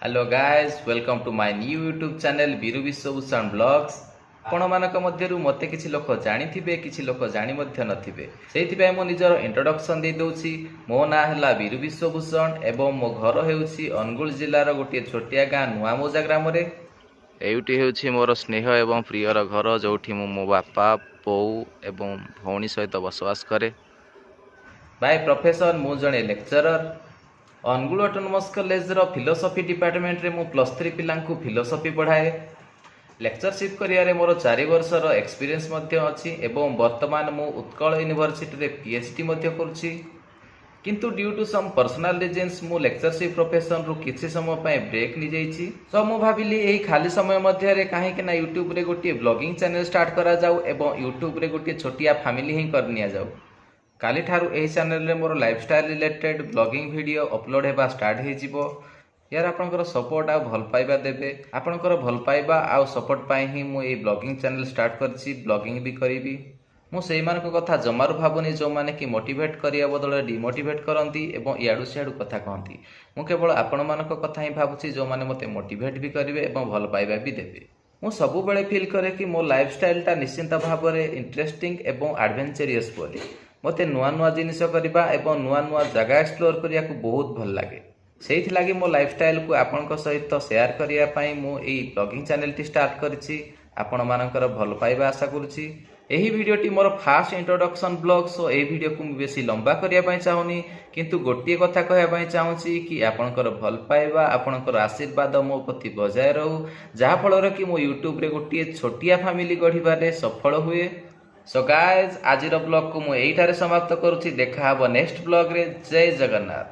Hello guys, welcome to my new YouTube channel, Biru Biswabhusan blogs. ଆପଣମାନଙ୍କ ମଧ୍ୟରୁ ମୋତେ କିଛି ଲୋକ ଜାଣିଥିବେ, କିଛି ଲୋକ ଜାଣି ମଧ୍ୟ ନଥିବେ। ସେଇଥିପାଇଁ ମୁଁ ନିଜର ଇଣ୍ଟ୍ରୋଡକ୍ସନ୍ ଦେଇଦେଉଛି। ମୋ ନାଁ ହେଲା ବୀରୁ ବିଶ୍ୱଭୂଷଣ ଏବଂ ମୋ ଘର ହେଉଛି ଅନୁଗୁଳ ଜିଲ୍ଲାର ଗୋଟିଏ ଛୋଟିଆ ଗାଁ ନୂଆମୌଜା ଗ୍ରାମରେ। ଏଇଟି ହେଉଛି ମୋର ସ୍ନେହ ଏବଂ ପ୍ରିୟର ଘର, ଯେଉଁଠି ମୁଁ ମୋ ବାପା, ବୋଉ ଏବଂ ଭଉଣୀ ସହିତ ବସବାସ କରେ। ବାଇ ପ୍ରଫେସନ୍ ମୁଁ ଜଣେ ଲେକ୍ଚରର। ଅନୁଗୁଳ ଅଟୋନମସ୍ କଲେଜର ଫିଲୋସଫି ଡିପାର୍ଟମେଣ୍ଟରେ ମୁଁ +3 ପିଲାଙ୍କୁ ଫିଲୋସଫି ପଢ଼ାଏ। ଲେକ୍ଚରସିପ୍ କରିବାରେ ମୋର 4 ବର୍ଷର ଏକ୍ସପିରିଏନ୍ସ ମଧ୍ୟ ଅଛି ଏବଂ ବର୍ତ୍ତମାନ ମୁଁ ଉତ୍କଳ ୟୁନିଭର୍ସିଟିରେ ପିଏଚ୍ ଡି ମଧ୍ୟ କରୁଛି। କିନ୍ତୁ due to some personal reasons ମୁଁ ଲେକ୍ଚରସିପ୍ ପ୍ରଫେସନରୁ କିଛି ସମୟ ପାଇଁ ବ୍ରେକ୍ ନେଇଯାଇଛି। ତ ମୁଁ ଭାବିଲି, ଏହି ଖାଲି ସମୟ ମଧ୍ୟରେ କାହିଁକି ନା ୟୁଟ୍ୟୁବରେ ଗୋଟିଏ ବ୍ଲଗିଂ ଚ୍ୟାନେଲ୍ ଷ୍ଟାର୍ଟ କରାଯାଉ ଏବଂ ୟୁଟ୍ୟୁବରେ ଗୋଟିଏ ଛୋଟିଆ ଫ୍ୟାମିଲି ହିଁ କରିନିଆଯାଉ। କାଲିଠାରୁ ଏହି ଚ୍ୟାନେଲରେ ମୋର lifestyle related blogging video upload ହେବା ଷ୍ଟାର୍ଟ ହେଇଯିବ। ୟାର ଆପଣଙ୍କର ସପୋର୍ଟ ଆଉ ଭଲ ପାଇବା ଦେବେ। ଆପଣଙ୍କର ଭଲ ପାଇବା ଆଉ ସପୋର୍ଟ ପାଇଁ ହିଁ ମୁଁ ଏଇ ବ୍ଲଗିଂ ଚ୍ୟାନେଲ୍ ଷ୍ଟାର୍ଟ କରିଛି, ବ୍ଲଗିଂ ବି କରିବି। ମୁଁ ସେଇମାନଙ୍କ କଥା ଜମାରୁ ଭାବୁନି, ଯେଉଁମାନେ କି ମୋଟିଭେଟ୍ କରିବା ବଦଳରେ ଡିମୋଟିଭେଟ୍ କରନ୍ତି ଏବଂ ଇଆଡ଼ୁ ସିଆଡ଼ୁ କଥା କହନ୍ତି। ମୁଁ କେବଳ ଆପଣମାନଙ୍କ କଥା ହିଁ ଭାବୁଛି, ଯେଉଁମାନେ ମୋତେ ମୋଟିଭେଟ୍ ବି କରିବେ ଏବଂ ଭଲ ପାଇବା ବି ଦେବେ। ମୁଁ ସବୁବେଳେ ଫିଲ୍ କରେ କି ମୋ ଲାଇଫଷ୍ଟାଇଲଟା ନିଶ୍ଚିନ୍ତ ଭାବରେ ଇଣ୍ଟରେଷ୍ଟିଂ ଏବଂ ଆଡ଼ଭେଞ୍ଚରିୟସ୍ ବୋଲି। ମୋତେ ନୂଆ ନୂଆ ଜିନିଷ କରିବା ଏବଂ ନୂଆ ନୂଆ ଜାଗା ଏକ୍ସପ୍ଲୋର କରିବାକୁ ବହୁତ ଭଲ ଲାଗେ। ସେଇଥିଲାଗି ମୋ ଲାଇଫଷ୍ଟାଇଲକୁ ଆପଣଙ୍କ ସହିତ ସେୟାର କରିବା ପାଇଁ ମୁଁ ଏଇ ବ୍ଲଗିଂ ଚ୍ୟାନେଲଟି ଷ୍ଟାର୍ଟ କରିଛି। ଆପଣମାନଙ୍କର ଭଲ ପାଇବା ଆଶା କରୁଛି। ଏହି ଭିଡ଼ିଓଟି ମୋର ଫାଷ୍ଟ ଇଣ୍ଟ୍ରୋଡକ୍ସନ୍ ବ୍ଲଗ୍, ସୋ ଏହି ଭିଡ଼ିଓକୁ ମୁଁ ବେଶୀ ଲମ୍ବା କରିବା ପାଇଁ ଚାହୁଁନି। କିନ୍ତୁ ଗୋଟିଏ କଥା କହିବା ପାଇଁ ଚାହୁଁଛି କି ଆପଣଙ୍କର ଭଲ ପାଇବା, ଆପଣଙ୍କର ଆଶୀର୍ବାଦ ମୋ ପ୍ରତି ବଜାୟ ରହୁ, ଯାହାଫଳରେ କି ମୁଁ ୟୁଟ୍ୟୁବରେ ଗୋଟିଏ ଛୋଟିଆ ଫ୍ୟାମିଲି ଗଢ଼ିବାରେ ସଫଳ ହୁଏ। ସୋ ଗାଏଜ୍, ଆଜିର ବ୍ଲଗକୁ ମୁଁ ଏଇଠାରେ ସମାପ୍ତ କରୁଛି। ଦେଖା ହେବ ନେକ୍ସଟ ବ୍ଲଗରେ। ଜୟ ଜଗନ୍ନାଥ।